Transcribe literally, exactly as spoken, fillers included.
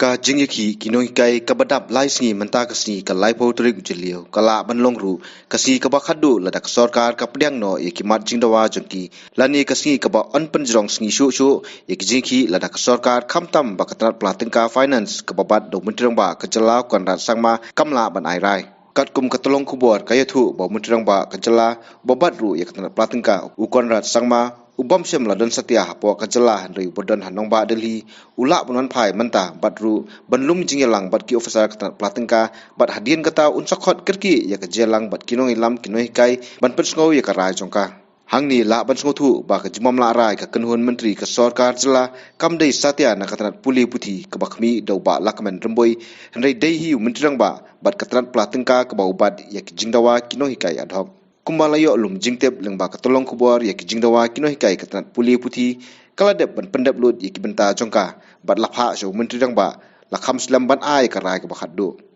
Ka jingïakhih ki nonghikai kaba dap lai sngi mynta ka sngi ka laiphew tarik u Jylliew ka lah ban long ruh ka sngi kaba khatduh lada ka sorkar ka pdiang noh ïa ki mat jingdawa jong ki, lane ka sngi kaba yn pynjrong sngi shuh shuh ïa ki jingïakhih lada ka sorkar, khamtam ba ka tnat pla tyngka, finance, kaba bat da u Myntri Rangbah ka jylla u Conrad Sangma kam lah ban ai rai. Katkum ka tyllong khubor ka ïathuh ba u Myntri Rangbah ka jylla uba bat ruh ïa ka tnat pla tyngka, u Conrad Sangma, u bym shym la don satia hapoh ka jylla, hynrei uba don ha nongbah Delhi, u lah ban wan phai mynta, bad ruh ban lum jingïalang bad ki officer ka tnat pla tyngka, bad hadien kata un sa khot kyrkieh ïa ka jingïalang bad ki nongïalam, ki nonghikai, ban pynsngew ïa ka rai jong ka. Hangne lah ban sngewthuh ba ka jingbym lah rai ka kynhun myntri ka sorkar jylla kam dei satia na ka tnat pule puthi kaba khmih da u Bah Lahkmen Rymbui, hynrei dei hi u Myntri Rangbah bad ka tnat pla tyngka kaba u bat ïa ki jingdawa ki nonghikai ad hoc. Kumba la ïoh lum jingtip lyngba ka tyllong khubor ïa ki jingdawa ki nonghikai, ka tnat pule puthi ka la dep ban pyndep lut ïa ki bynta jong ka bad la phah sha u Myntri Rangbah, la kham slem ban ai ka rai kaba khatduh.